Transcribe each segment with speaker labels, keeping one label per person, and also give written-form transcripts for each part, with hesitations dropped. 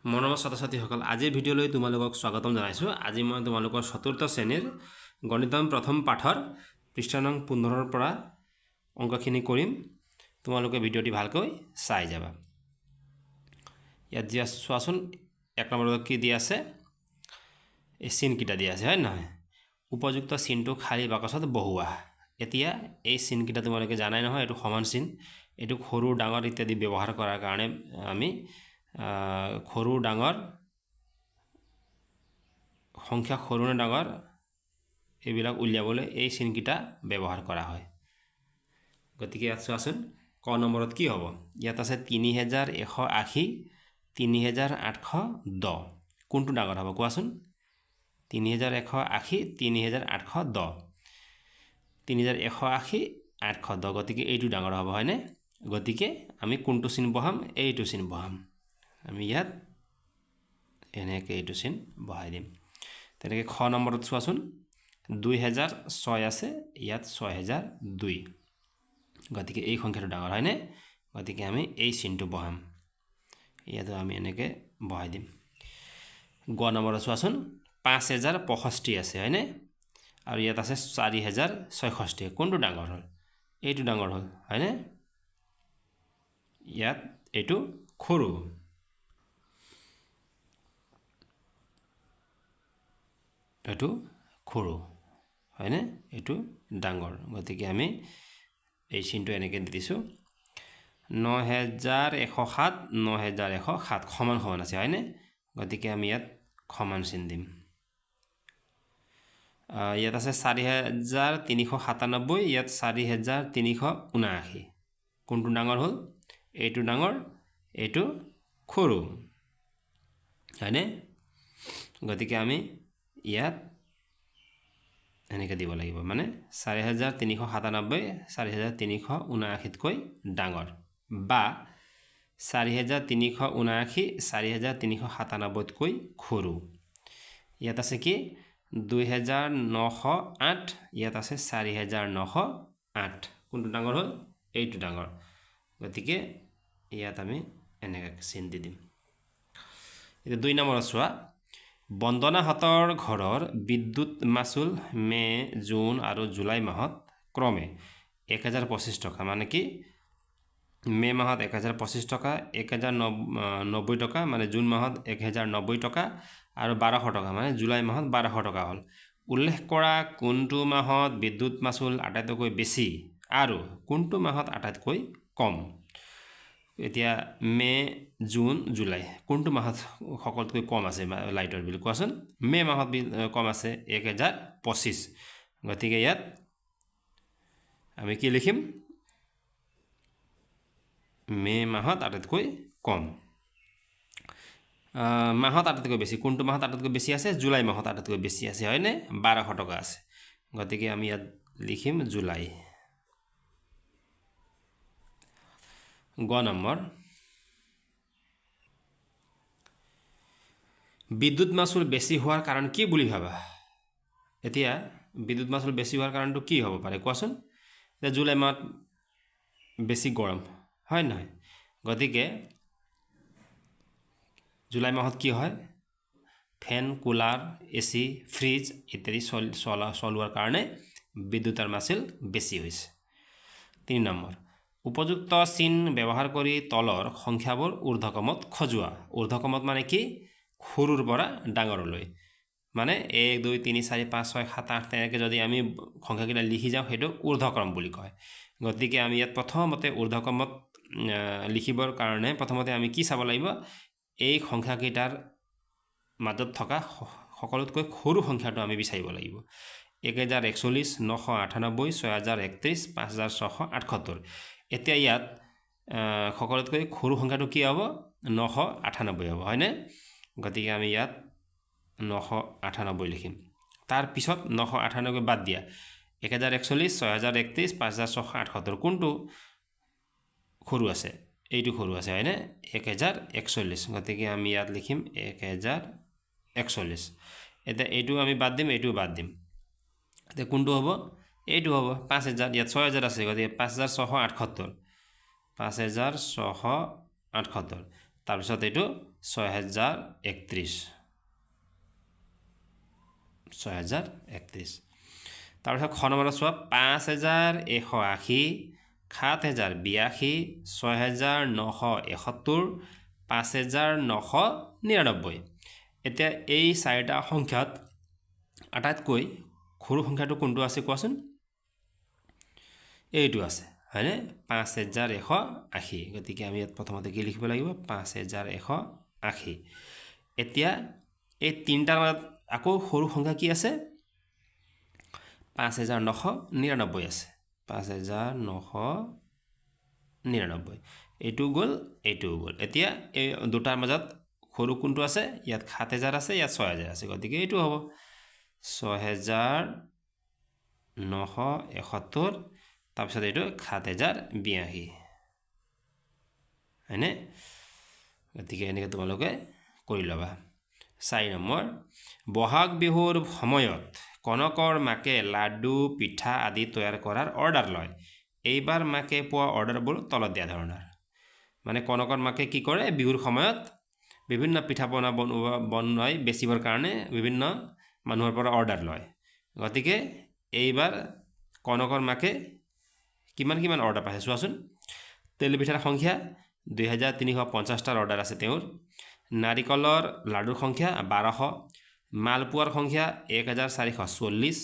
Speaker 1: মৰমৰ ছাত্ৰ ছাত্ৰীসকল, আজিৰ ভিডিঅ'লৈ তোমালোকক স্বাগতম জনাইছোঁ। আজি মই তোমালোকৰ চতুৰ্থ শ্ৰেণীৰ গণিতম প্ৰথম পাঠৰ পৃষ্ঠা নং 15ৰ পৰা অংকখিনি কৰিম। তোমালোকে ভিডিঅ'টি ভালকৈ চাই যাবা। ইয়াত দিয়া চোৱাচোন, এক নম্বৰত কি দিয়া আছে? এই চিনকেইটা দিয়া আছে, হয় নহয়? উপযুক্ত চিনটো খালী বাকচত বহুওৱা। এতিয়া এই চিনকেইটা তোমালোকে জানাই নহয়, এইটো সমান চিন। এইটো সৰু ডাঙৰ ইত্যাদি ব্যৱহাৰ কৰাৰ কাৰণে আমি সৰু ডাঙৰ সংখ্যা, সৰু নে ডাঙৰ এইবিলাক উলিয়াবলৈ এই চিনকেইটা ব্যৱহাৰ কৰা হয়। গতিকে ইয়াত চোৱাচোন, ক নম্বৰত কি হ'ব? ইয়াত আছে 3180, 3810। কোনটো ডাঙৰ হ'ব কোৱাচোন? 3180, 3810। 3180, 810। গতিকে এইটো ডাঙৰ হ'ব, হয়নে? গতিকে আমি কোনটো চিন বহাম? এইটো চিন বহাম। আমি ইয়াত এনেকৈ এইটো চিন বহাই দিম। তেনেকৈ খ নম্বৰত চোৱাচোন, 2006 আছে, ইয়াত 6002। গতিকে এই সংখ্যাটো ডাঙৰ, হয়নে? গতিকে আমি এই চিনটো বহাম। ইয়াতো আমি এনেকৈ বহাই দিম। গ নম্বৰত চোৱাচোন, 5065 আছে, হয়নে? আৰু ইয়াত আছে 4066। কোনটো ডাঙৰ হ'ল? এইটো ডাঙৰ হ'ল, হয়নে? ইয়াত এইটো সৰু। এইটো সৰু, হয়নে? এইটো ডাঙৰ। গতিকে আমি এই চিনটো এনেকৈ দি দিছোঁ। 9107, 9107 সমান সমান আছে, হয়নে? গতিকে আমি ইয়াত সমান চিন দিম। ইয়াত আছে 4397, ইয়াত 4379। কোনটো ডাঙৰ হ'ল? এইটো ডাঙৰ, এইটো সৰু, হয়নে? গতিকে আমি ইয়াত এনেকৈ দিব লাগিব, মানে 4397 4379তকৈ ডাঙৰ, বা 4379 4397তকৈ সৰু। ইয়াত আছে কি? 2908, ইয়াত আছে 4908। কোনটো ডাঙৰ হ'ল? এইটো ডাঙৰ। গতিকে ইয়াত আমি এনেকৈ চিন দি দিম। এতিয়া 2 নম্বৰত চোৱা, বন্দনাহঁতৰ ঘৰৰ বিদ্যুৎ মাচুল মে', জুন আৰু জুলাই মাহত ক্ৰমে 1025 টকা, মানে কি মে' মাহত 1025 টকা, 1090 টকা, মানে জুন মাহত 1090 টকা, আৰু 1200 টকা, মানে জুলাই মাহত 1200 টকা হ'ল। উল্লেখ কৰা কোনটো মাহত বিদ্যুৎ মাচুল আটাইতকৈ বেছি আৰু কোনটো মাহত আটাইতকৈ কম? এতিয়া মে', জুন, জুলাই কোনটো মাহত সকলোতকৈ কম আছে লাইটৰ বিল কোৱাচোন? মে' মাহত বিল কম আছে 1025। গতিকে ইয়াত আমি কি লিখিম? মে' মাহত আটাইতকৈ কম। মাহত আটাইতকৈ বেছি কোনটো মাহত আটাইতকৈ বেছি আছে? জুলাই মাহত আটাইতকৈ বেছি আছে, হয়নে? 1200 টকা আছে। গতিকে আমি ইয়াত লিখিম জুলাই। গ নম্বৰ, বিদ্যুৎ মাচুল বেছি হোৱাৰ কাৰণ কি বুলি ভাবা? এতিয়া বিদ্যুৎ মাচুল বেছি হোৱাৰ কাৰণটো কি হ'ব পাৰে কোৱাচোন? এতিয়া জুলাই মাহত বেছি গৰম, হয় নহয়? গতিকে জুলাই মাহত কি হয়? ফেন, কুলাৰ, এ চি, ফ্ৰিজ ইত্যাদি চলোৱাৰ কাৰণে বিদ্যুতৰ মাচুল বেছি হৈছে। 3 নম্বৰ, উপযুক্ত চিন ব্যৱহাৰ কৰি তলৰ সংখ্যাবোৰ ঊৰ্ধ্বক্ৰমত সজোৱা। ঊৰ্ধ্বক্ৰমত মানে কি? সৰুৰ পৰা ডাঙৰলৈ, মানে 1, 2, 3, 4, 5, 6, 7, 8 তেনেকৈ যদি আমি সংখ্যাকেইটা লিখি যাওঁ, সেইটো ঊৰ্ধ্বক্ৰম বুলি কয়। গতিকে আমি ইয়াত প্ৰথমতে ঊৰ্ধ্বক্ৰমত লিখিবৰ কাৰণে প্ৰথমতে আমি কি চাব লাগিব? এই সংখ্যাকেইটাৰ মাজত থকা সকলোতকৈ সৰু সংখ্যাটো আমি বিচাৰিব লাগিব। 1041, 998, 6031, 5678। এতিয়া ইয়াত সকলোতকৈ সৰু সংখ্যাটো কি হ'ব? 998 হ'ব, হয়নে? গতিকে আমি ইয়াত 998 লিখিম। তাৰপিছত 998 বাদ দিয়া, 1041, 6031, 5678 কোনটো সৰু আছে? এইটো সৰু আছে, হয়নে? 1041। গতিকে আমি ইয়াত লিখিম 1041। এতিয়া এইটো আমি বাদ দিম, এইটোও বাদ দিম। এতিয়া কোনটো হ'ব? এইটো হ'ব 5000। ইয়াত 6000 আছে, গতিকে 5678, 5678। তাৰপিছত এইটো 6031, 6031। তাৰপিছত খ নম্বৰত চোৱা 5180, 7082, 6971, 5999। এতিয়া এই চাৰিটা সংখ্যাত আটাইতকৈ সৰু সংখ্যাটো কোনটো আছে কোৱাচোন? এইটো আছে, হয়নে? 5180। গতিকে আমি ইয়াত প্ৰথমতে কি লিখিব লাগিব? 5180। এতিয়া এই তিনিটাৰ মাজত আকৌ সৰু সংখ্যা কি আছে? 5999 আছে, 5999। এইটো গ'ল, এইটোও গ'ল। এতিয়া এই দুটাৰ মাজত সৰু কোনটো আছে? ইয়াত 7000 আছে, ইয়াত 6000 আছে, গতিকে এইটো হ'ব 6971, তাৰপিছত এইটো 7082, হয়নে? গতিকে এনেকৈ তোমালোকে কৰি ল'বা। 4 নম্বৰ, বহাগ বিহুৰ সময়ত কনকৰ মাকে লাডু, পিঠা আদি তৈয়াৰ কৰাৰ অৰ্ডাৰ লয়। এইবাৰ মাকে পোৱা অৰ্ডাৰবোৰ তলত দিয়া ধৰণৰ। মানে কনকৰ মাকে কি কৰে? বিহুৰ সময়ত বিভিন্ন পিঠা পনা বনোৱাই বেচিবৰ কাৰণে বিভিন্ন মানুহৰ পৰা অৰ্ডাৰ লয়। গতিকে এইবাৰ কনকৰ মাকে কিমান কিমান অৰ্ডাৰ পাইছে চোৱাচোন। তেল পিঠাৰ সংখ্যা 2350টাৰ অৰ্ডাৰ আছে তেওঁৰ। নাৰিকলৰ লাডুৰ সংখ্যা 1200, মালপোৱাৰ সংখ্যা 1440,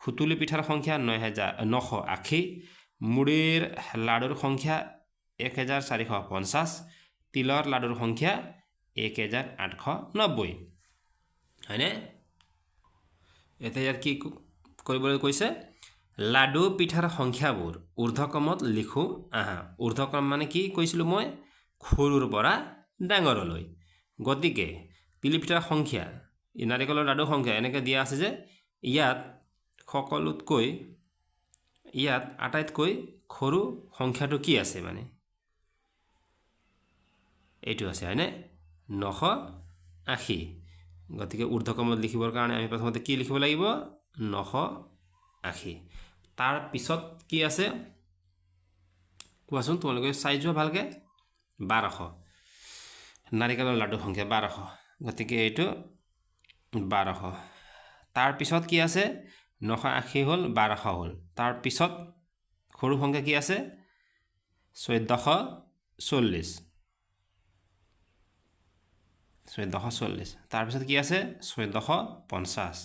Speaker 1: সুতুলি পিঠাৰ সংখ্যা 9980, মুড়িৰ লাডুৰ সংখ্যা 1450, তিলৰ লাডুৰ সংখ্যা 1890, হয়নে? এতিয়া ইয়াত কি কৰিবলৈ কৈছে? লাডু পিঠাৰ সংখ্যাবোৰ ঊৰ্ধক্ৰমত লিখোঁ আহা। ঊৰ্ধক্ৰম মানে কি কৈছিলোঁ মই? সৰুৰ পৰা ডাঙৰলৈ। গতিকে তিল পিঠাৰ সংখ্যা, নাৰিকলৰ লাডুৰ সংখ্যা এনেকৈ দিয়া আছে যে ইয়াত সকলোতকৈ, ইয়াত আটাইতকৈ সৰু সংখ্যাটো কি আছে? মানে এইটো আছে, হয়নে? 980। গতিকে ঊৰ্ধক্ৰমত লিখিবৰ কাৰণে আমি প্ৰথমতে কি লিখিব লাগিব? 980। তাৰ পিছত কি আছে কোৱাচোন, তোমালোকে চাই যোৱা ভালকৈ। 1200, নাৰিকলৰ লাডুৰ সংখ্যা 1200, গতিকে এইটো 1200। তাৰ পিছত কি আছে? 980 হ'ল, 1200 হ'ল। তাৰ পিছত সৰু সংখ্যা কি আছে? 1440, 1440। তাৰপিছত কি আছে? 1450।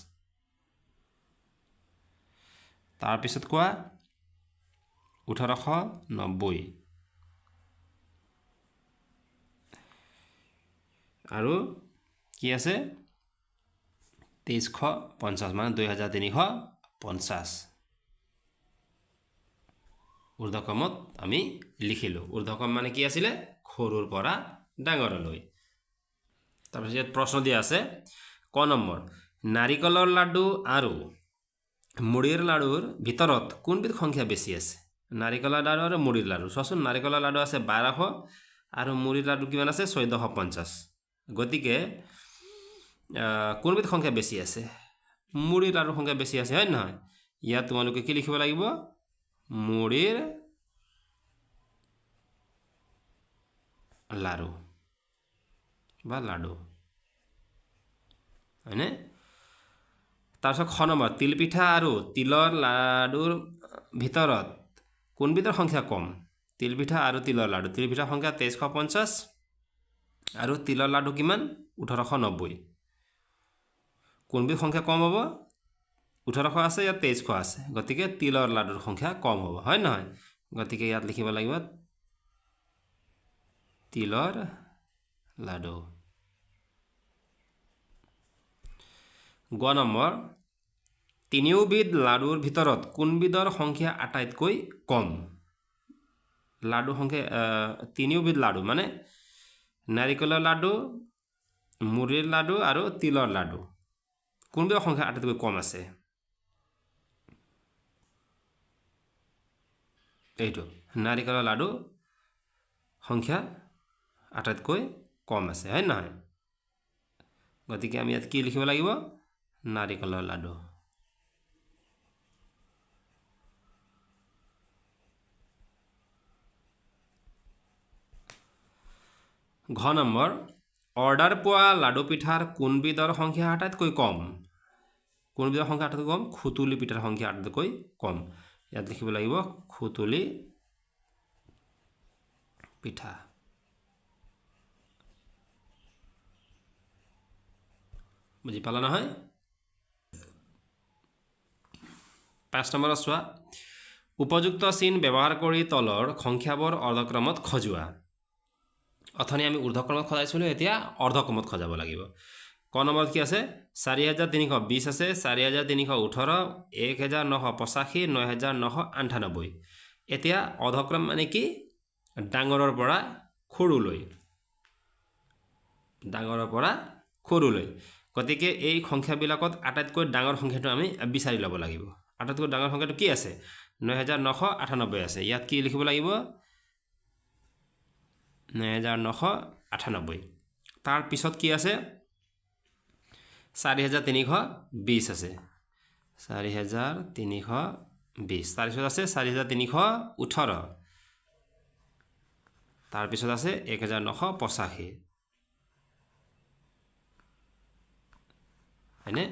Speaker 1: তাৰপিছত কোৱা 1890। আৰু কি আছে? 2350, মানে 2350। ঊৰ্ধক্ৰমত আমি লিখিলোঁ। ঊৰ্ধক্ৰম মানে কি আছিলে? সৰুৰ পৰা ডাঙৰলৈ। তাৰপিছত ইয়াত প্ৰশ্ন দিয়া আছে ক নম্বৰ, নাৰিকলৰ লাডু আৰু মুড়িৰ লাডুৰ ভিতৰত কোনবিধ সংখ্যা বেছি আছে? নাৰিকলৰ লাডু আৰু মুড়িৰ লাডু। চোৱাচোন, নাৰিকলৰ লাডু আছে 1200 আৰু মুড়িৰ লাডু কিমান আছে? 1450। গতিকে কোনবিধ সংখ্যা বেছি আছে? মুড়িৰ লাডুৰ সংখ্যা বেছি আছে, হয় নহয়? ইয়াত তোমালোকে কি লিখিব লাগিব? মুড়িৰ লাড়ু বা লাডু, হয়নে? তাৰপিছত খ নম্বৰ, তিলপিঠা আৰু তিলৰ লাডুৰ ভিতৰত কোনবিধৰ সংখ্যা কম? তিলপিঠা আৰু তিলৰ লাডু, তিলপিঠাৰ সংখ্যা 2350 আৰু তিলৰ লাডু কিমান? 1890। কোনবিধ সংখ্যা কম হ'ব? 1800 আছে, ইয়াত 2300 আছে, গতিকে তিলৰ লাডুৰ সংখ্যা কম হ'ব, হয় নহয়? গতিকে ইয়াত লিখিব লাগিব তিলৰ লাডু। গ নম্বৰ, তিনিওবিধ লাডুৰ ভিতৰত কোনবিধৰ সংখ্যা আটাইতকৈ কম? লাডু সংখ্যা, তিনিওবিধ লাডু মানে নাৰিকলৰ লাডু, মুড়িৰ লাডু আৰু তিলৰ লাডু, কোনবিধৰ সংখ্যা আটাইতকৈ কম আছে? এইটো নাৰিকলৰ লাডু সংখ্যা আটাইতকৈ কম আছে, হয় নহয়? গতিকে আমি ইয়াত কি লিখিব লাগিব? নাৰিকলৰ লাডু। ঘ নম্বৰ, অৰ্ডাৰ পোৱা লাডু পিঠাৰ কোনবিধৰ সংখ্যা আটাইতকৈ কম? কোনবিধৰ সংখ্যা আটাইতকৈ কম? খুতুলি পিঠাৰ সংখ্যা আটাইতকৈ কম। ইয়াত লিখিব লাগিব খুতুলি পিঠা। বুজি পালা নহয়? 5 নম্বৰত চোৱা, উপযুক্ত চিন ব্যৱহাৰ কৰি তলৰ সংখ্যাবোৰ অৰ্ধক্ৰমত খজোৱা। অথনি আমি ঊৰ্ধক্ৰমত সজাইছিলোঁ, এতিয়া অৰ্ধক্ৰমত সজাব লাগিব। ক নম্বৰত কি আছে? 4320 আছে, 4318, 1985, 9998। এতিয়া অৰ্ধক্ৰম মানে কি? ডাঙৰৰ পৰা সৰুলৈ, ডাঙৰৰ পৰা সৰুলৈ। গতিকে এই সংখ্যাবিলাকত আটাইতকৈ ডাঙৰ সংখ্যাটো আমি বিচাৰি ল'ব লাগিব। আটাইতকৈ ডাঙৰ সংখ্যাটো কি আছে? 9998 আছে। ইয়াত কি লিখিব লাগিব? 9998। তাৰ পিছত কি আছে? 4320 আছে, 4320। তাৰপিছত আছে 4318। তাৰপিছত আছে 1985, হয়নে?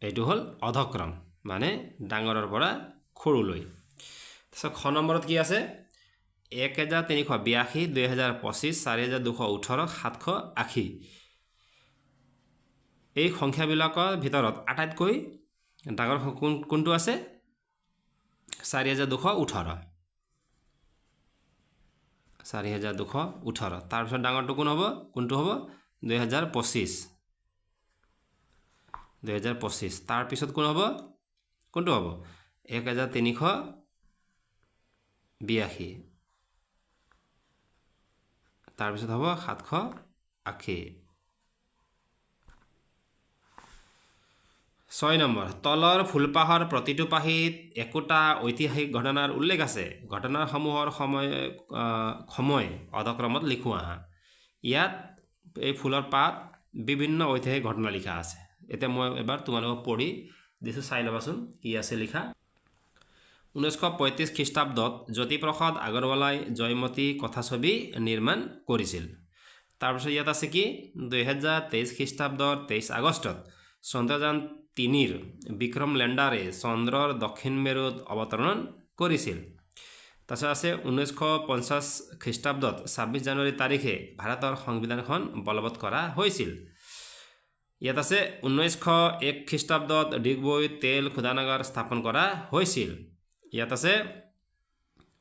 Speaker 1: এইটো হ'ল অধক্ৰম, মানে ডাঙৰৰ পৰা সৰুলৈ। তাৰপিছত খ নম্বৰত কি আছে? 1382, 2025, 4218, 780। এই সংখ্যাবিলাকৰ ভিতৰত আটাইতকৈ ডাঙৰ কোনটো আছে? 4218, 4218। তাৰপিছত ডাঙৰটো কোন হ'ব? কোনটো হ'ব? 2025, 2025। তাৰপিছত কোন হ'ব? কোনটো হ'ব? 1382। তাৰপিছত হ'ব 780। 6 নম্বৰ, তলৰ ফুলপাহৰ প্ৰতিটো পাহিত একোটা ঐতিহাসিক ঘটনাৰ উল্লেখ আছে। ঘটনাসমূহৰ সময় অধক্ৰমত লিখোঁ আহা। ইয়াত এই ফুলৰ পাত বিভিন্ন ঐতিহাসিক ঘটনা লিখা আছে। এতিয়া মই এবাৰ তোমালোকক পঢ়ি দিছোঁ, চাই ল'বাচোন কি আছে লিখা। 1935 খ্ৰীষ্টাব্দত জ্যোতিপ্ৰসাদ আগৰৱালাই জয়মতী কথাছবি নিৰ্মাণ কৰিছিল। তাৰপিছত ইয়াত আছে কি? 2023 খ্ৰীষ্টাব্দৰ 23 আগষ্টত চন্দ্ৰযান 3ৰ বিক্ৰম লেণ্ডাৰে চন্দ্ৰৰ দক্ষিণ মেৰুত অৱতৰণ কৰিছিল। তাৰপিছত আছে 1950 খ্ৰীষ্টাব্দত 26 জানুৱাৰী তাৰিখে ভাৰতৰ সংবিধানখন বলবৎ কৰা হৈছিল। ইয়াত আছে 1901 খ্ৰীষ্টাব্দত ডিগবৈ তেল শোধনাগাৰ স্থাপন কৰা হৈছিল। ইয়াত আছে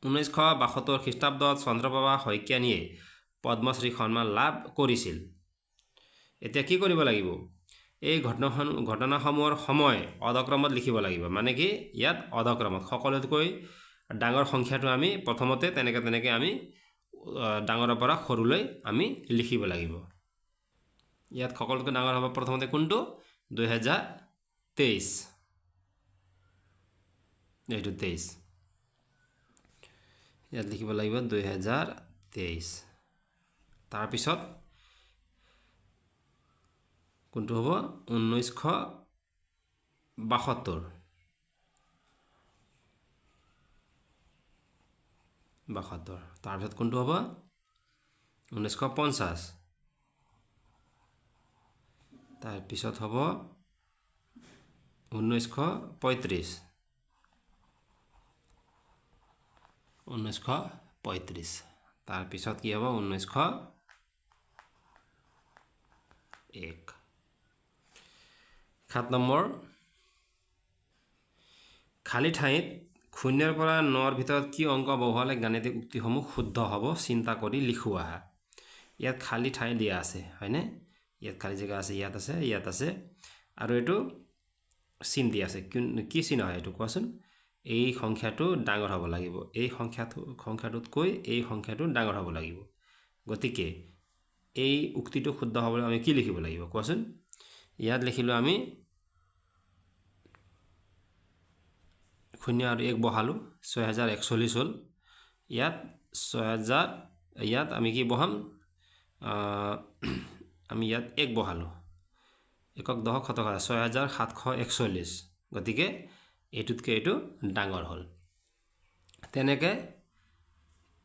Speaker 1: 1972 খ্ৰীষ্টাব্দত চন্দ্ৰপ্ৰভা শইকীয়ানীয়ে পদ্মশ্ৰী সন্মান লাভ কৰিছিল। এতিয়া কি কৰিব লাগিব? এই ঘটনাসমূহৰ সময় অধক্ৰমত লিখিব লাগিব। মানে কি? ইয়াত অধক্ৰমত সকলোতকৈ ডাঙৰ সংখ্যাটো আমি প্ৰথমতে তেনেকৈ তেনেকৈ আমি ডাঙৰৰ পৰা সৰুলৈ আমি লিখিব লাগিব। ইয়াত সকলোতকৈ ডাঙৰ হ'ব প্ৰথমতে কোনটো? 2023, এইটো 23। ইয়াত লিখিব লাগিব 2023। তাৰপিছত কোনটো হ'ব? 1972, 72। তাৰপিছত কোনটো হ'ব? 1950। তাৰপিছত হ'ব 1935, 1935। তাৰপিছত কি হ'ব? 1901। 7 নম্বৰ, খালী ঠাইত শূন্যৰ পৰা 9ৰ ভিতৰত কি অংক বহুৱালে গাণিতিক উক্তিসমূহ শুদ্ধ হ'ব চিন্তা কৰি লিখো আহা। ইয়াত খালী ঠাই দিয়া আছে, হয়নে? ইয়াত খালী জেগা আছে, ইয়াত আছে, ইয়াত আছে, আৰু এইটো চিন দিয়া আছে। কি চিন হয় এইটো কোৱাচোন? এই সংখ্যাটো ডাঙৰ হ'ব লাগিব, এই সংখ্যাটোতকৈ এই সংখ্যাটো ডাঙৰ হ'ব লাগিব। গতিকে এই উক্তিটো শুদ্ধ হ'বলৈ আমি কি লিখিব লাগিব কোৱাচোন? ইয়াত লিখিলোঁ আমি 0 আৰু 1 বহালোঁ, 6041 হ'ল। ইয়াত 6000, ইয়াত আমি কি বহাম? আমি ইয়াত 1 বহালোঁ, একক দশক শতক 6741। গতিকে এইটোতকৈ এইটো ডাঙৰ হ'ল। তেনেকৈ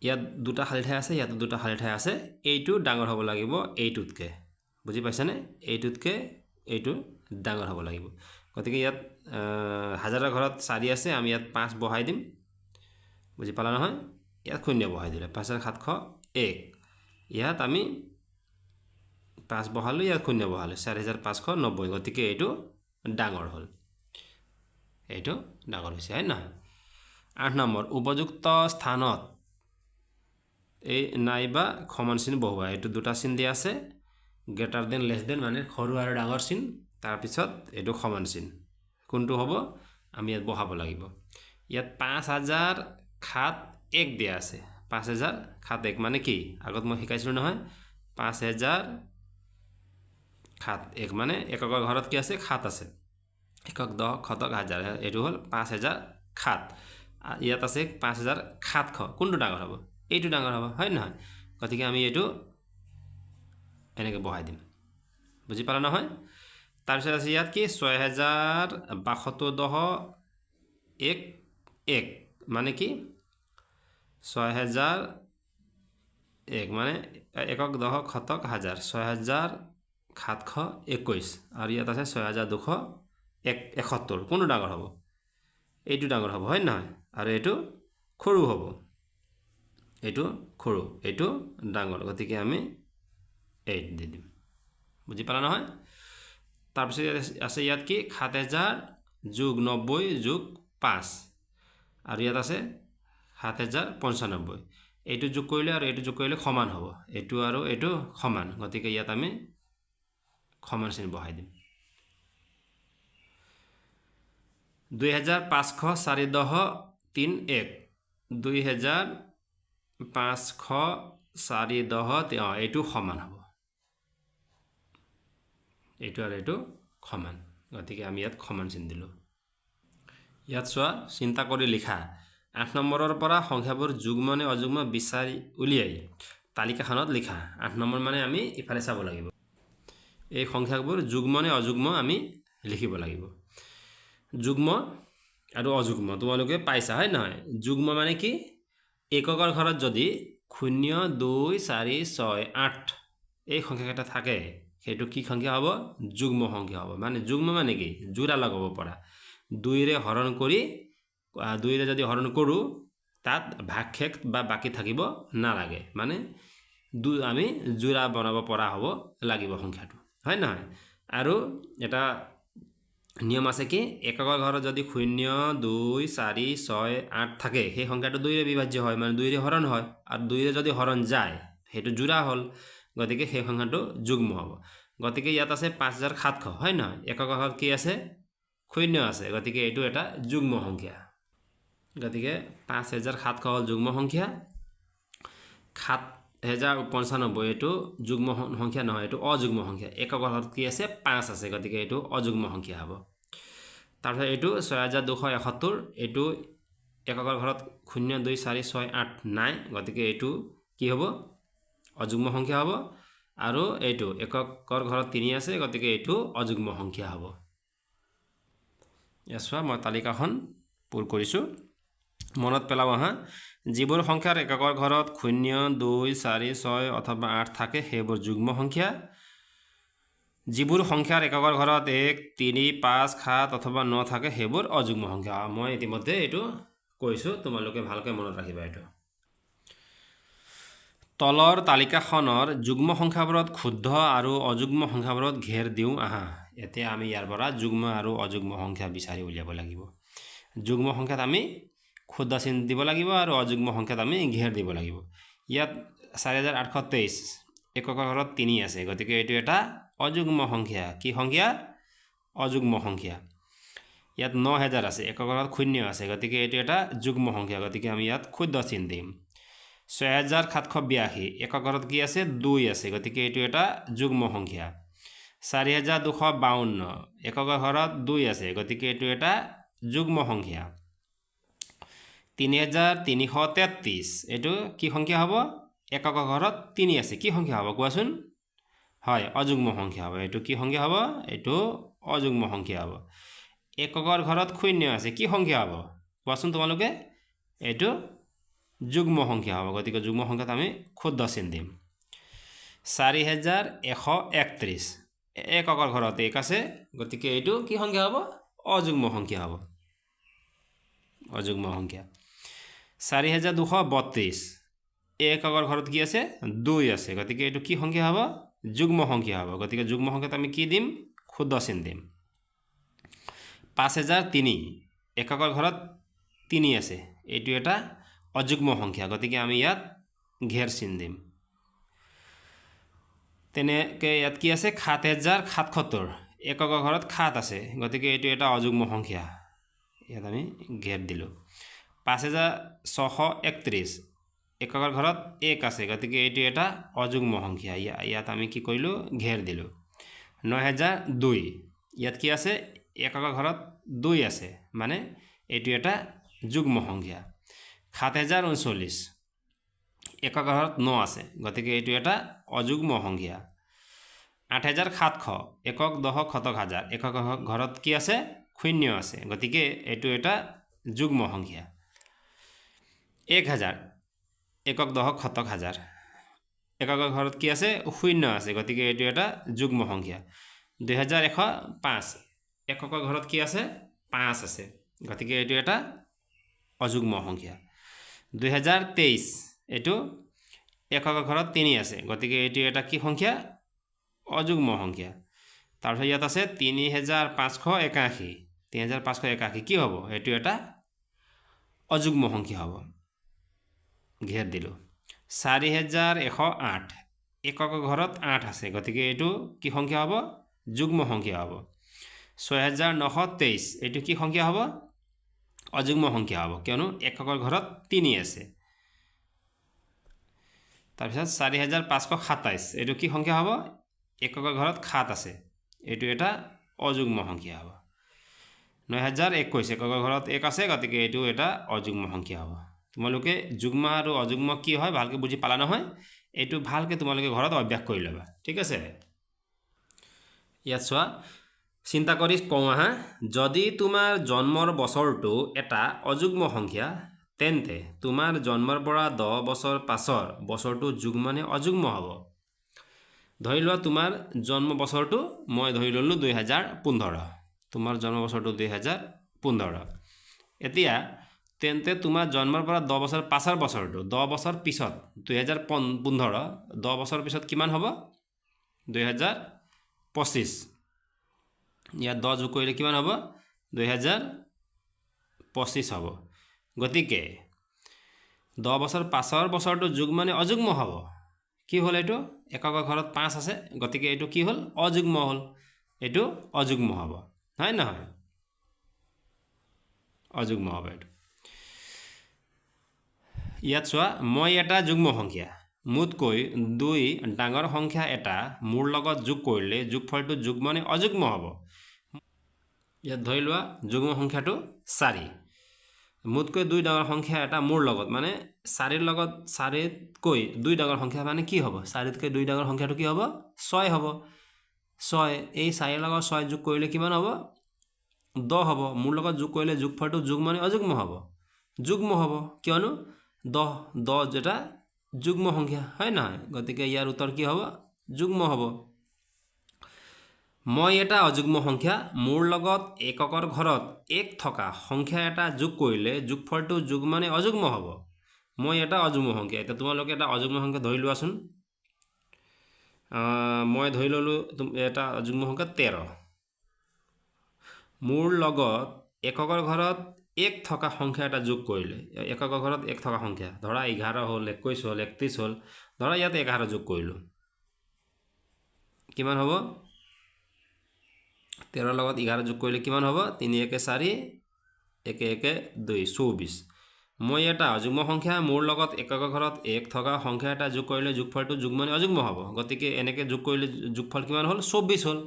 Speaker 1: ইয়াত দুটা খালী ঠাই আছে, ইয়াতো দুটা খালী ঠাই আছে, এইটো ডাঙৰ হ'ব লাগিব এইটোতকৈ। বুজি পাইছানে? এইটোতকৈ এইটো ডাঙৰ হ'ব লাগিব। গতিকে ইয়াত হাজাৰৰ ঘৰত 4 আছে, আমি ইয়াত 5 বহাই দিম। বুজি পালা নহয়? ইয়াত শূন্য বহাই দিলে 5701। ইয়াত আমি 5 বহালোঁ, ইয়াত শূন্য বহালোঁ, 4590। গতিকে এইটো ডাঙৰ হ'ল, এইটো ডাঙৰ হৈছে, হয় নহয়? 8 নম্বৰ, উপযুক্ত স্থানত এই নাইবা সমান চিন বহুৱা। এইটো দুটা চিন দিয়া আছে, গ্ৰেটাৰ দেন লেছ দেন, মানে সৰু আৰু ডাঙৰ চিন, তাৰপিছত এইটো সমান চিন। কোনটো হ'ব আমি ইয়াত বহাব লাগিব। ইয়াত 5071 দিয়া আছে। 5071 মানে কি? আগত মই শিকাইছিলোঁ নহয়, 5071 মানে এককৰ ঘৰত কি আছে? 7 আছে। একক দহ শতক হাজাৰ, এইটো হ'ল 5007। ইয়াত আছে 5700। কোনটো ডাঙৰ হ'ব? এইটো ডাঙৰ হ'ব, হয় নহয়? গতিকে আমি এইটো এনেকৈ বহাই দিম। বুজি পালা নহয়? তাৰপিছত আছে ইয়াত কি? 6072 1 1 মানে কি? 6001 মানে একক দহ শতক হাজাৰ, 6721। আৰু ইয়াত আছে 6271। কোনটো ডাঙৰ হ'ব? এইটো ডাঙৰ হ'ব, হয় নহয়? আৰু এইটো সৰু হ'ব, এইটো সৰু, এইটো ডাঙৰ। গতিকে আমি 8 দি দিম। বুজি পালা নহয়? তাৰপিছত আছে ইয়াত কি? 7000 যোগ 90 যোগ 5, আৰু ইয়াত আছে 7095। এইটো যোগ কৰিলে আৰু এইটো যোগ কৰিলে সমান হ'ব, এইটো আৰু এইটো সমান। গতিকে ইয়াত আমি সমান চিন বহাই দিম। 2504 10 3 1, 2504 10, এইটো সমান হ'ব, এইটো আৰু এইটো সমান। গতিকে আমি ইয়াত সমান চিন দিলোঁ। ইয়াত চোৱা, চিন্তা কৰি লিখা। 8 নম্বৰৰ পৰা সংখ্যাবোৰ যুগ্ম নে অযুগ্ম বিচাৰি উলিয়াই তালিকাখনত লিখা। 8 নম্বৰ মানে আমি ইফালে চাব লাগিব, এই সংখ্যাবোৰ যুগ্ম নে অযুগ্ম আমি লিখিব লাগিব। যুগ্ম আৰু অযুগ্ম তোমালোকে পাইছা, হয় নহয়? যুগ্ম মানে কি? এককৰ ঘৰত যদি 0 2 4 6 8 এই সংখ্যাকেইটা থাকে, সেইটো কি সংখ্যা হ'ব? যুগ্ম সংখ্যা হ'ব। মানে যুগ্ম মানে কি? যোৰা লগাব পৰা। 2ৰে হৰণ কৰি, 2ৰে যদি হৰণ কৰোঁ তাত ভাগশেষ বা বাকী থাকিব নালাগে, মানে আমি যোৰা বনাব পৰা হ'ব লাগিব সংখ্যাটো, হয় নহয়? আৰু এটা নিয়ম আছে কি, এককৰ ঘৰত যদি 0 2 4 6 8 থাকে, সেই সংখ্যাটো 2ৰে বিভাজ্য হয়, মানে 2ৰে হৰণ হয়। আৰু 2ৰে যদি হৰণ যায় সেইটো যোৰা হ'ল, গতিকে সেই সংখ্যাটো যুগ্ম হ'ব। গতিকে ইয়াত আছে 5700, হয় নহয়? এককৰ ঘৰত কি আছে? 0 আছে, গতিকে এইটো এটা যুগ্ম সংখ্যা। গতিকে 5700 হ'ল যুগ্ম সংখ্যা। 7095 এইটো যুগ্ম সংখ্যা নহয়, এইটো অযুগ্ম সংখ্যা। এককৰ ঘৰত কি আছে? 5 আছে, গতিকে এইটো অযুগ্ম সংখ্যা হ'ব। তাৰপিছত এইটো 6271, এইটো এককৰ ঘৰত 0 2 4 6 8 নাই, গতিকে এইটো কি হ'ব? অযুগ্ম সংখ্যা হ'ব। আৰু এইটো এককৰ ঘৰত 3 আছে, গতিকে এইটো অযুগ্ম সংখ্যা হ'ব। ইয়াত চোৱা, মই তালিকাখন পূৰ কৰিছোঁ। মনত পেলাওঁ আহা, যিবোৰ সংখ্যাৰ এককৰ ঘৰত 0 2 4 6 অথবা 8 থাকে সেইবোৰ যুগ্ম সংখ্যা। যিবোৰ সংখ্যাৰ এককৰ ঘৰত 1 3 5 7 অথবা 9 থাকে সেইবোৰ অযুগ্ম সংখ্যা। মই ইতিমধ্যে এইটো কৈছোঁ, তোমালোকে ভালকৈ মনত ৰাখিবা এইটো। তলৰ তালিকাখনৰ যুগ্ম সংখ্যাবোৰত ক্ষুদ্ৰ আৰু অযুগ্ম সংখ্যাবোৰত ঘেৰ দিওঁ আহা। এতিয়া আমি ইয়াৰ পৰা যুগ্ম আৰু অযুগ্ম সংখ্যা বিচাৰি উলিয়াব লাগিব। যুগ্ম সংখ্যাত আমি ক্ষুদ্ৰ চিন দিব লাগিব আৰু অযুগ্ম সংখ্যাত আমি ঘেৰ দিব লাগিব। ইয়াত 4823 এককৰ ঘৰত 3 আছে, গতিকে এইটো এটা অযুগ্ম সংখ্যা। কি সংখ্যা? অযুগ্ম সংখ্যা। ইয়াত 9000 আছে, এককৰ ঘৰত 0 আছে, গতিকে এইটো এটা যুগ্ম সংখ্যা, গতিকে আমি ইয়াত ক্ষুদ্ৰ চিন দিম। 6782 একক ঘৰত কি আছে? 2 আছে, গতিকে এইটো এটা যুগ্ম সংখ্যা। 4252 একক ঘৰত 2 আছে, গতিকে এইটো এটা যুগ্ম সংখ্যা। 3333 এইটো কি সংখ্যা হ'ব? একক ঘৰত 3 আছে, কি সংখ্যা হ'ব কোৱাচোন? হয়, অযুগ্ম সংখ্যা হ'ব। এইটো কি সংখ্যা হ'ব? এইটো অযুগ্ম সংখ্যা হ'ব। এককৰ ঘৰত 0 আছে, কি সংখ্যা হ'ব কোৱাচোন তোমালোকে? এইটো যুগ্ম সংখ্যা হ'ব, গতিকে যুগ্ম সংখ্যাত আমি ক্ষুদ্ৰ চিন দিম। 4131 এককৰ ঘৰত এক আছে, গতিকে এইটো কি সংখ্যা হ'ব? অযুগ্ম সংখ্যা হ'ব, অযুগ্ম সংখ্যা। 4232 এককৰ ঘৰত কি আছে? 2 আছে, গতিকে এইটো কি সংখ্যা হ'ব? যুগ্ম সংখ্যা হ'ব, গতিকে যুগ্ম সংখ্যাত আমি কি দিম? ক্ষুদ্ৰ চিন দিম। 5003 এককৰ ঘৰত 3 আছে, এইটো এটা অযুগ্ম সংখ্যা, গতিকে আমি ইয়াত ঘেৰ চিন দিম। তেনেকৈ ইয়াত কি আছে? 7077 এককৰ ঘৰত 7 আছে, গতিকে এইটো এটা অযুগ্ম সংখ্যা, ইয়াত আমি ঘেৰ দিলোঁ। 5631 এককৰ ঘৰত 1 আছে, গতিকে এইটো এটা অযুগ্ম সংখ্যা, ইয়াত আমি কি কৰিলোঁ? ঘেৰ দিলোঁ। 9002 ইয়াত কি আছে? এককৰ ঘৰত 2 আছে, মানে এইটো এটা যুগ্ম সংখ্যা। 7039 একক ঘৰত 9 আছে, গতিকে এইটো এটা অযুগ্ম সংখ্যা। 8700 একক দশক শতক হাজাৰ, একক ঘৰত কি আছে? শূন্য আছে, গতিকে এইটো এটা যুগ্ম সংখ্যা। 1000 একক দশক শতক হাজাৰ, একক ঘৰত কি আছে? শূন্য আছে, গতিকে এইটো এটা যুগ্ম সংখ্যা। 2105 একক ঘৰত কি আছে? 5 আছে, গতিকে এইটো এটা অযুগ্ম সংখ্যা। 2023 এইটো একক ঘৰত 3 আছে, গতিকে এইটো এটা কি সংখ্যা? অযুগ্ম সংখ্যা। তাৰপিছত ইয়াত আছে 3581, 3581 কি হ'ব? এইটো এটা অযুগ্ম সংখ্যা হ'ব, ঘেৰ দিলোঁ। 4108 একক ঘৰত 8 আছে, গতিকে এইটো কি সংখ্যা হ'ব? যুগ্ম সংখ্যা হ'ব। 6923 এইটো কি সংখ্যা হ'ব? অযুগ্ম সংখ্যা হ'ব, কিয়নো এককৰ ঘৰত 3 আছে। তাৰপিছত 4527 এইটো কি সংখ্যা হ'ব? এককৰ ঘৰত 7 আছে, এইটো এটা অযুগ্ম সংখ্যা হ'ব। 9021 এককৰ ঘৰত 1 আছে, গতিকে এইটো এটা অযুগ্ম সংখ্যা হ'ব। তোমালোকে যুগ্ম আৰু অযুগ্ম কি হয় ভালকৈ বুজি পালা নহয়? এইটো ভালকৈ তোমালোকে ঘৰত অভ্যাস কৰি ল'বা, ঠিক আছে? ইয়াত চোৱা, চিন্তা কৰি কওঁ আহা, যদি তোমাৰ জন্মৰ বছৰটো এটা অযুগ্ম সংখ্যা, তেন্তে তোমাৰ জন্মৰ পৰা 10 বছৰ পাছৰ বছৰটো যুগ্ম নে অযুগ্ম হ'ব? ধৰি লোৱা তোমাৰ জন্ম বছৰটো মই ধৰি ল'লোঁ 2015, তোমাৰ জন্ম বছৰটো 2015। এতিয়া তেন্তে তোমাৰ জন্মৰ পৰা 10 বছৰ পাছৰ বছৰটো, 10 বছৰ পিছত 2015, 10 বছৰ পিছত কিমান হ'ব? 2025। ইয়াত 10 যোগ কৰিলে কিমান হ'ব? 2025 হ'ব। গতিকে 10 বছৰ পাছৰ বছৰটো যুগ মানে অযুগ্ম হ'ব। কি হ'ল? এইটো এককৰ ঘৰত 5 আছে, গতিকে এইটো কি হ'ল? অযুগ্ম হ'ল, এইটো অযুগ্ম হ'ব, হয় নহয়? অযুগ্ম হ'ব এইটো। ইয়াত চোৱা, মই এটা যুগ্ম সংখ্যা, মোতকৈ 2 ডাঙৰ সংখ্যা এটা মোৰ লগত যোগ কৰিলে যোগফলটো যুগ্ম নে অযুগ্ম হ'ব? ইয়াত ধৰি লোৱা যুগ্ম সংখ্যাটো 4, মোতকৈ 2 ডাঙৰ সংখ্যা এটা মোৰ লগত, মানে 4ৰ লগত 4তকৈ 2 ডাঙৰ সংখ্যা মানে কি হ'ব? 4তকৈ 2 ডাঙৰ সংখ্যাটো কি হ'ব? 6 হ'ব। 6, এই 4ৰ লগত 6 যোগ কৰিলে কিমান হ'ব? 10 হ'ব। মোৰ লগত যোগ কৰিলে যোগফলটো যুগ্ম নে অযুগ্ম হ'ব? যুগ্ম হ'ব, কিয়নো 10 10 এটা যুগ্ম সংখ্যা, হয় নহয়? গতিকে ইয়াৰ উত্তৰ কি হ'ব? যুগ্ম হ'ব। মই এটা অযুগ্ম সংখ্যা, মোৰ লগত এককৰ ঘৰত 1 থকা সংখ্যা এটা যোগ কৰিলে যোগফলটো যুগ্ম নে অযুগ্ম হ'ব? মই এটা অযুগ্ম সংখ্যা। এতিয়া তোমালোকে এটা অযুগ্ম সংখ্যা ধৰি লোৱাচোন। মই ধৰি ল'লোঁ এটা অযুগ্ম সংখ্যা 13। মোৰ লগত এককৰ ঘৰত 1 থকা সংখ্যা এটা যোগ কৰিলে, এককৰ ঘৰত 1 থকা সংখ্যা ধৰা 11 হ'ল, 21 হ'ল, 31 হ'ল, ধৰা ইয়াত 11 যোগ কৰিলোঁ, কিমান হ'ব? 13 লগত 11 যোগ কৰিলে কিমান হ'ব? 3 1 4, 1 1 2, 24। মই এটা অযুগ্ম সংখ্যা, মোৰ লগত এককৰ ঘৰত 1 থকা সংখ্যা এটা যোগ কৰিলে যোগফলটো যুগ্ম নে অযুগ্ম হ'ব? গতিকে এনেকৈ যোগ কৰিলে যোগফল কিমান হ'ল? 24 হ'ল।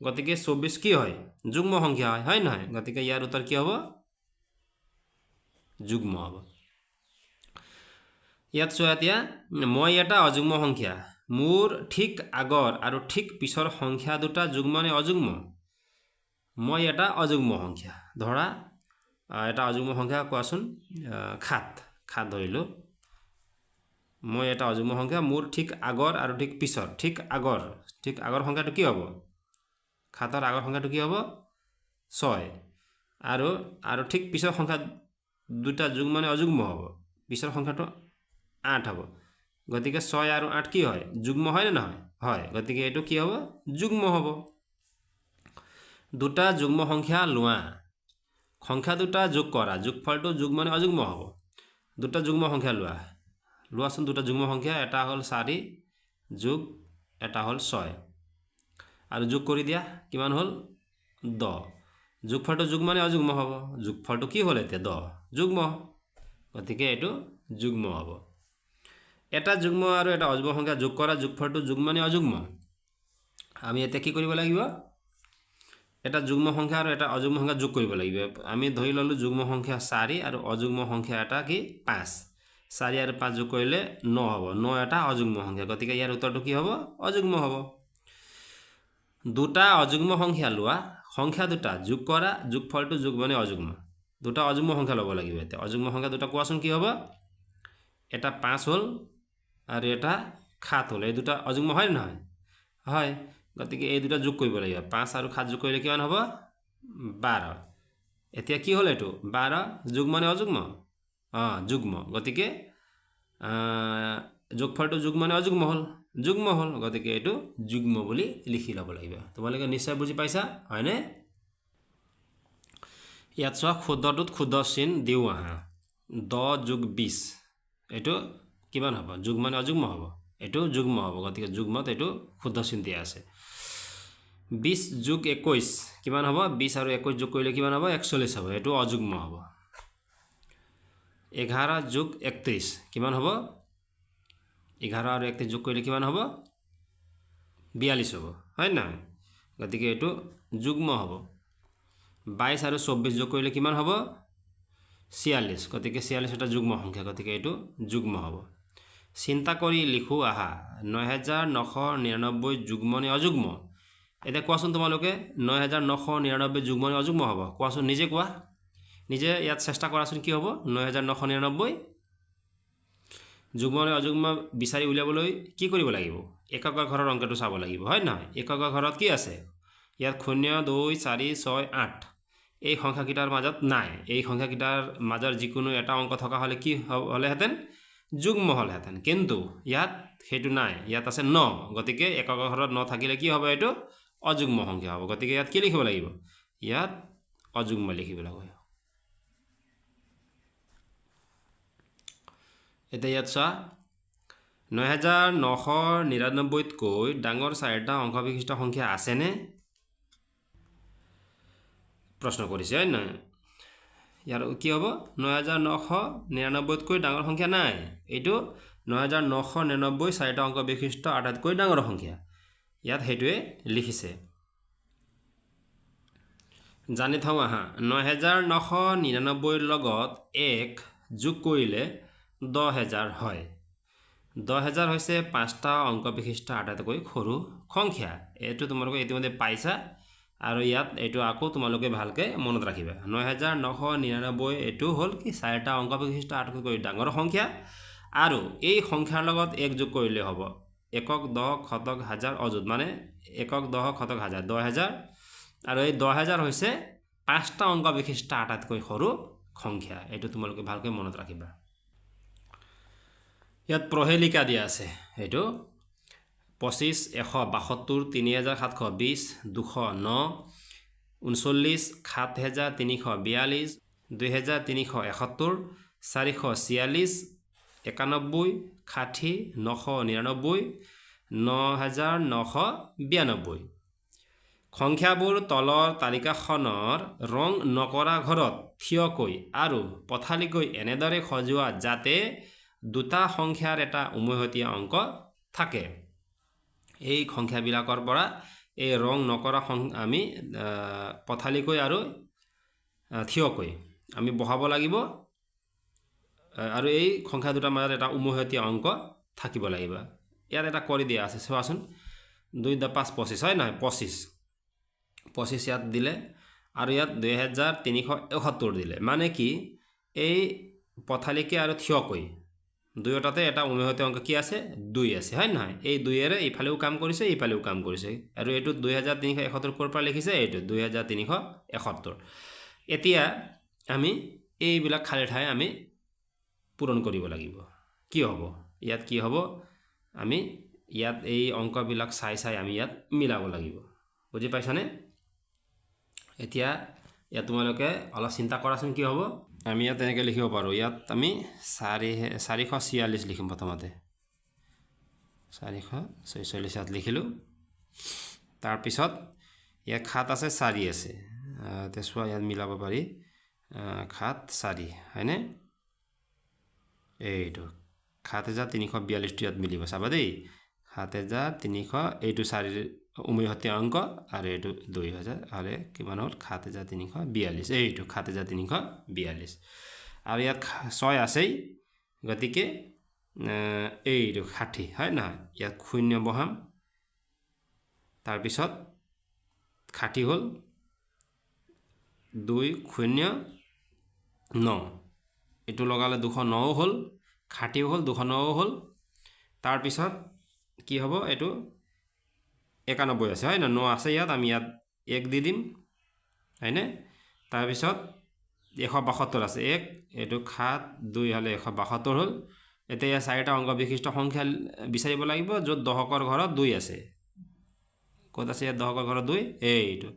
Speaker 1: গতিকে 24 কি হয়? যুগ্ম সংখ্যা হয়, হয় নহয়? গতিকে ইয়াৰ উত্তৰ কি হ'ব? যুগ্ম হ'ব। ইয়াত চোৱা, এতিয়া মই এটা অযুগ্ম সংখ্যা, মোৰ ঠিক আগৰ আৰু ঠিক পিছৰ সংখ্যা দুটা যুগ্ম নে অযুগ্ম? মই এটা অযুগ্ম সংখ্যা, ধৰা এটা অযুগ্ম সংখ্যা কোৱাচোন, 7, 7 ধৰিলোঁ, মই এটা অযুগ্ম সংখ্যা, মোৰ ঠিক আগৰ আৰু ঠিক পিছৰ, ঠিক আগৰ সংখ্যাটো কি হ'ব? সাতৰ আগৰ সংখ্যাটো কি হ'ব? 6। আৰু আৰু ঠিক পিছৰ সংখ্যা দুটা যোগ মানে অযুগ্ম হ'ব, পিছৰ সংখ্যাটো 8 হ'ব। গতিকে 6 আৰু 8 কি হয়? যুগ্ম হয় নে নহয়? হয়। গতিকে এইটো কি হ'ব? যুগ্ম হ'ব। দুটা যুগ্ম সংখ্যা লোৱা, সংখ্যা দুটা যোগ কৰা, যোগফলটো যোগ মানে অযুগ্ম হ'ব। দুটা যুগ্ম সংখ্যা লোৱা, লোৱাচোন দুটা যুগ্ম সংখ্যা, এটা হ'ল 4 যোগ এটা হ'ল 6, আৰু যোগ কৰি দিয়া কিমান হ'ল? 10। যোগফলটো যোগ মানে অযুগ্ম হ'ব, যোগফলটো কি হ'ল এতিয়া? 10, যুগ্ম। গতিকে এইটো যুগ্ম হ'ব। এটা যুগ্ম আৰু এটা অযুগ্ম সংখ্যা যোগ কৰা, যোগফলটো যোগ মানে অযুগ্ম। আমি এতিয়া কি কৰিব লাগিব? এটা যুগ্ম সংখ্যা আৰু এটা অযুগ্ম সংখ্যা যোগ কৰিব লাগিব। আমি ধৰি ল'লোঁ যুগ্ম সংখ্যা 4 আৰু অযুগ্ম সংখ্যা এটা কি? 5। 4 আৰু 5 যোগ কৰিলে 9 হ'ব, 9 এটা অযুগ্ম সংখ্যা। গতিকে ইয়াৰ উত্তৰটো কি হ'ব? অযুগ্ম হ'ব। দুটা অযুগ্ম সংখ্যা লোৱা, সংখ্যা দুটা যোগ কৰা, যোগফলটো যোগ মানে অযুগ্ম। দুটা অযুগ্ম সংখ্যা ল'ব লাগিব। এতিয়া অযুগ্ম সংখ্যা দুটা কোৱাচোন কি হ'ব? এটা 5 হ'ল আৰু এটা 7 হ'ল, এই দুটা অযুগ্ম হয় নে নহয়? হয়। গতিকে এই দুটা যোগ কৰিব লাগিব। 5 আৰু 7 যোগ কৰিলে কিমান হ'ব? 12। এতিয়া কি হ'ল এইটো? 12 যোগ মানে অযুগ্ম, অঁ যুগ্ম। গতিকে যোগফলটো যোগ মানে অযুগ্ম হ'ল, যুগ্ম হ'ল। গতিকে এইটো যুগ্ম বুলি লিখি ল'ব লাগিব। তোমালোকে নিশ্চয় বুজি পাইছা হয়নে? ইয়াত চোৱা, ক্ষুদ্ৰটোত ক্ষুদ্ৰ চিন দিওঁ আহা। 10 যোগ 20 এইটো কিমান হ'ব? যোগ মানে অযুগ্ম হ'ব, এইটো যুগ্ম হ'ব। গতিকে যুগ্মত এইটো ক্ষুদ্ৰ চিন দিয়া আছে। 20 যোগ 21 কিমান হ'ব? 20 আৰু 21 যোগ কৰিলে কিমান হ'ব? 41 হ'ব, এইটো অযুগ্ম হ'ব। 11 যোগ 31 কিমান হ'ব? 11 আৰু 31 যোগ কৰিলে কিমান হ'ব? 42 হ'ব, হয় নহয়? গতিকে এইটো যুগ্ম হ'ব। 22 আৰু 24 যোগ কৰিলে কিমান হ'ব? 46। গতিকে 46 এটা যুগ্ম সংখ্যা, গতিকে এইটো যুগ্ম হ'ব। চিন্তা কৰি লিখোঁ আহা, 9999 যুগ্ম নে অযুগ্ম? এতিয়া কোৱাচোন তোমালোকে 9999 যুগ্ম নে অযুগ্ম হ'ব? কোৱাচোন, নিজে কোৱা, নিজে ইয়াত চেষ্টা কৰাচোন কি হ'ব? 9999 যুগ্ম নে অযুগ্ম বিচাৰি উলিয়াবলৈ কি কৰিব লাগিব? এককৰ ঘৰৰ অংকটো চাব লাগিব, হয় নহয়? এককৰ ঘৰত কি আছে? ইয়াত 0 2 4 6 8 এই সংখ্যাকেইটাৰ মাজত নাই। এই সংখ্যাকেইটাৰ মাজৰ যিকোনো এটা অংক থকা হ'লে কি হ'লেহেঁতেন? যুগ্ম হ'লহেঁতেন। কিন্তু ইয়াত সেইটো নাই, ইয়াত আছে 9। গতিকে এককৰ ঘৰত 9 থাকিলে কি হ'ব? এইটো অযুগ্ম সংখ্যা হ'ব। গতিকে ইয়াত কি লিখিব লাগিব? ইয়াত অযুগ্ম লিখিব লাগিব। এতিয়া ইয়াত চোৱা, 9999তকৈ ডাঙৰ 4টা অংক বিশিষ্ট সংখ্যা আছেনে? প্ৰশ্ন কৰিছে, হয় নহয়? ইয়াৰ কি হ'ব? 9999তকৈ ডাঙৰ সংখ্যা নাই। এইটো 9999 4টা অংক বিশিষ্ট আটাইতকৈ ডাঙৰ সংখ্যা, ইয়াত সেইটোৱে লিখিছে। জানি থওঁ আহা, 9999ৰ লগত 1 যোগ কৰিলে 10000 হয়। 10000 হৈছে 5টা অংক বিশিষ্ট আটাইতকৈ সৰু সংখ্যা। এইটো তোমালোকে ইতিমধ্যে পাইছা, আৰু ইয়াত এইটো আকৌ তোমালোকে ভালকৈ মনত ৰাখিবা। 9999 এইটো হ'ল কি? 4টা অংক বিশিষ্ট আটাইতকৈ ডাঙৰ সংখ্যা, আৰু এই সংখ্যাৰ লগত 1 যোগ কৰিলে হ'ব একক, দহক, শতক, হাজাৰ, অযুত, মানে একক, দহক, শতক, হাজাৰ, 10000। আৰু এই 10000 হৈছে 5টা অংক বিশিষ্ট আটাইতকৈ সৰু সংখ্যা। এইটো তোমালোকে ভালকৈ মনত ৰাখিবা। ইয়াত প্ৰহেলিকা দিয়া আছে, এইটো 25, 172, 3720, 209, 39, 7342, 2371, 446, 91, 60, 999, 9992। সংখ্যাবোৰ তলৰ তালিকাখনৰ ৰং নকৰা ঘৰত থিয়কৈ আৰু পথালিকৈ এনেদৰে সজোৱা যাতে দুটা সংখ্যাৰ এটা উমৈহতীয়া অংক থাকে। এই সংখ্যাবিলাকৰ পৰা এই ৰং নকৰা আমি পথালিকৈ আৰু থিয়কৈ আমি বহাব লাগিব, আৰু এই সংখ্যা দুটাৰ মাজত এটা উমৈহতীয়া অংক থাকিব লাগিব। ইয়াত এটা কৰি দিয়া আছে, চোৱাচোন, 2 2 5 25, হয় নহয়? 25 25 ইয়াত দিলে, আৰু ইয়াত 2371 দিলে। মানে কি, এই পথালিকৈ আৰু থিয়কৈ, দুয়োটাতে এটা উমৈহতীয়া অংক কি আছে? 2 আছে, হয় নহয়? এই দুইয়েৰে ইফালেও কাম কৰিছে, ইফালেও কাম কৰিছে। আৰু এইটো 2371 ক'ৰ পৰা লিখিছে? এইটো 2371। এতিয়া আমি এইবিলাক খালী ঠাই আমি পূৰণ কৰিব লাগিব। কি হ'ব ইয়াত? কি হ'ব? আমি ইয়াত এই অংকবিলাক চাই চাই আমি ইয়াত মিলাব লাগিব। বুজি পাইছানে? এতিয়া ইয়াত তোমালোকে অলপ চিন্তা কৰাচোন কি হ'ব। আমি ইয়াত তেনেকৈ লিখিব পাৰোঁ। ইয়াত আমি 446 লিখিম প্ৰথমতে। 446 ইয়াত লিখিলোঁ। তাৰপিছত ইয়াত 7 আছে, 4 আছে। এতিয়া চোৱা, ইয়াত মিলাব পাৰি। 7 4, হয়নে? এইটো 7342টো ইয়াত মিলিব, চাবা দেই। 7300, এইটো 4 উমৈহতীয়া অংক আৰু এইটো 2000, আৰু কিমান হ'ল? 7342। এইটো 7342। আৰু ইয়াত 6 আছেই, গতিকে এইটো 60, হয় নহয়? ইয়াত শূন্য বহাম। তাৰপিছত 60 হ'ল 2 0 9, এইটো লগালে 209 হ'ল, 60 হ'ল, 209 হ'ল। তাৰপিছত কি হ'ব? এইটো 91 আছে, হয় নহয়? 9 আছে ইয়াত, আমি ইয়াত 1 দি দিম, হয়নে? তাৰপিছত 172 আছে, 1, এইটো 7 2 হ'লে 172 হ'ল। এতিয়া ইয়াত চাৰিটা অংক বিশিষ্ট সংখ্যা বিচাৰিব লাগিব য'ত দশকৰ ঘৰত 2 আছে। ক'ত আছে ইয়াত দশকৰ ঘৰত 2? এইটো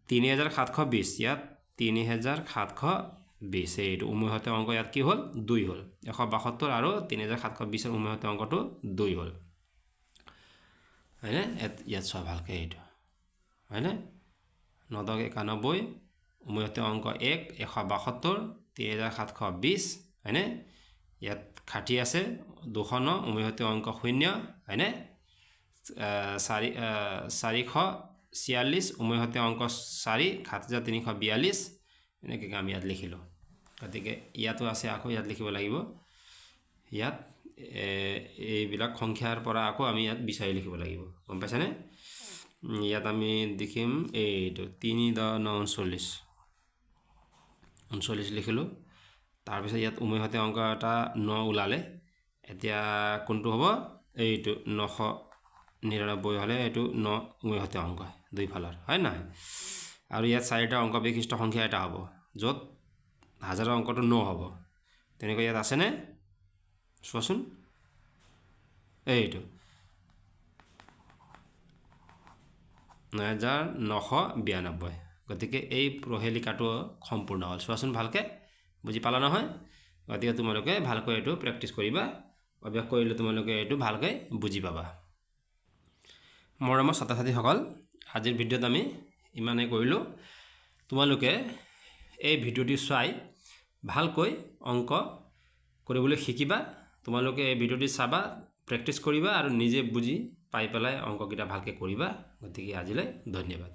Speaker 1: 3720, ইয়াত 3720। এইটো উমৈহতীয়া অংক ইয়াত কি হ'ল? 2 হ'ল। 172 আৰু 3720ৰ উমৈহতীয়া অংকটো 2 হ'ল, হয়নে? ইয়াত চোৱা ভালকৈ, এইটো হয়নে? 9 10 91, উমৈহতীয়া অংক 1, 172, 3720, হয়নে? ইয়াত 60 আছে, 209, উমৈহতীয়া অংক 0, হয়নে? 446, উমৈহতীয়া অংক 4, 7342। এনেকৈ আমি ইয়াত লিখিলোঁ। গতিকে ইয়াতো আছে, আকৌ ইয়াত লিখিব লাগিব। ইয়াত এইবিলাক সংখ্যাৰ পৰা আকৌ আমি ইয়াত বিচাৰি লিখিব লাগিব, গম পাইছানে? ইয়াত আমি দেখিম এইটো 3 10 9 39, 39 লিখিলোঁ। তাৰপিছত ইয়াত উমৈহতীয়া অংক এটা 9 ওলালে। এতিয়া কোনটো হ'ব? এইটো 999 হ'লে এইটো 9 উমৈহতীয়া অংক দুইফালৰ, হয় নহয়? আৰু ইয়াত চাৰিটা অংক বিশিষ্ট সংখ্যা এটা হ'ব য'ত হাজাৰৰ অংকটো 9 হ'ব। তেনেকৈ ইয়াত আছেনে? চোৱাচোন, এইটো 9992। গতিকে এই প্ৰহেলিকাটো সম্পূৰ্ণ হ'ল। চোৱাচোন ভালকৈ, বুজি পালা নহয়? গতিকে তোমালোকে ভালকৈ এইটো প্ৰেক্টিচ কৰিবা, অভ্যাস কৰিলে তোমালোকে এইটো ভালকৈ বুজি পাবা। মৰমৰ ছাত্ৰ ছাত্ৰীসকল, আজিৰ ভিডিঅ'ত আমি ইমানেই কৰিলোঁ। তোমালোকে এই ভিডিঅ'টি চাই ভালকৈ অংক কৰিবলৈ শিকিবা। তোমালোকে এই ভিডিঅ'টি চাবা, প্ৰেক্টিচ কৰিবা আৰু নিজে বুজি পাই পেলাই অংককেইটা ভালকৈ কৰিবা। গতিকে আজিলৈ ধন্যবাদ।